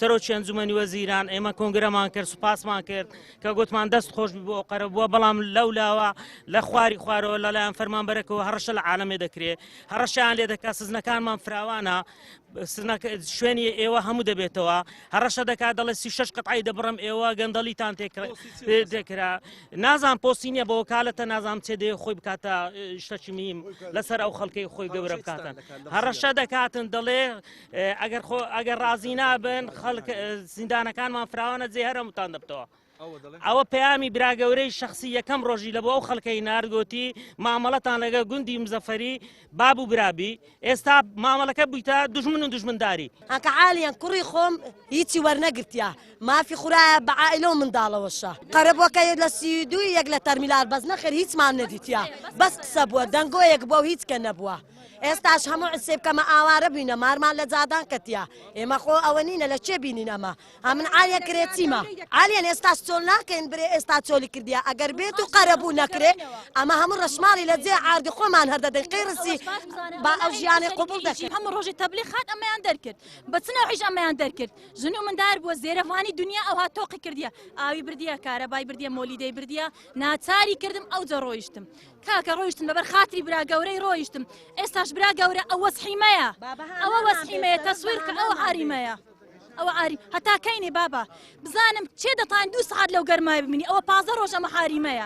سەرۆکی ئەنجومەنی وەزیران ئێمە کۆنگرەمان کرد سوپاسمان کرد کە گوتمان دەست خۆش بی بۆ ئەو قەرەبووە بەڵام لەولاوە لە خواری خوارەوە لەلایەن فەرمانبەرەکەوە هەڕەشە لە عالەمێ دەکرێ هەڕەشەیان لێ دەکات سزنەکانمان فراوانە شوێنی ئێوە هەموو دەبێتەوە هەڕەشە دەکات دەڵێ 36 قەتعی دەبڕم ئێوە گەندەڵیتان تێکرا نازان پۆستی نییە بۆ وەکالەتە نازانم چێ دەیە خۆی بکاتە شتەکی میم لەسەر ئەو خەڵکەی خۆی گەورە بکاتن هەڕەشە دەکاتن دەڵێ ئەگەر خۆ ئەگەر ڕازی نابن خەڵک زیندانەکانمان فراوانە جێ هەرمتان دەبتەوە ئەوە پەیامی برا گەورەی شخصی یەکەم ڕۆژی لە بۆ ئەو خەڵکەی نارد گۆتی مامەڵەتان لەگە گوندی مزەفەری باب و برابی ئێستا مامەڵەکە بوویتە دوژمن و دوژمنداری. ئاکە عالیەن کوڕی خۆم هیچی وەرنەگرتیە مافی خورایە بە عائیلە و منداڵەوەشە قەرەبوەکە لە 32 یەک لە تەرمیلار بەس نەخێر هیچمان نەدیتیە بەس قسە بووە دەنگۆیەک بووە و هیچ کە نەبووە ئێستاش هەموو عسێ بکەمە ئاوارە بووینە مارمان لە جادان کەتیە ئێمە خۆ ئەوە نینە لە چێ بینین ئەمە ئەمن عالیە کرێچیمە عالیەن ئێستاش چۆل ناکەین برێ ئێستا چۆلی کردیە ئەگەر بێت و قەرەبوو نەکرێ ئەمە هەموو ڕەشماڵی لە جێ عاردی خۆمان هەر دەدەین قەیڕسی با ئەو ژیانەی قبوڵ دەکەین. هەموو ڕۆژێ تەبلیغ هات ئەمەیان دەرکرد بە چ نەوعیش ئەمەیان دەرکرد ژن و مندار بووە زێرەڤانی دنیا ئەوها تۆقی کردیە ئاوی بردیە کارەبای بردیە مۆلیدەی بردیە ناچاری کردم ئەوجە ڕۆیشتم کاکە ڕۆیشتم لەبەر خاتری برا گەورەی ڕۆیشتم ئێستاش برا گەورە ئەو وەسحیمەیە ئەوە وەسحیمەیە تەسویر کە ئەو عاریمەیە. ئەوە ئاری هەتا کەینێ بابا بزانم چێ دەتان دوو سەعات لەو گەرمای بمینی ئەوە 15 ڕۆژ ئەمە حاریمەیە.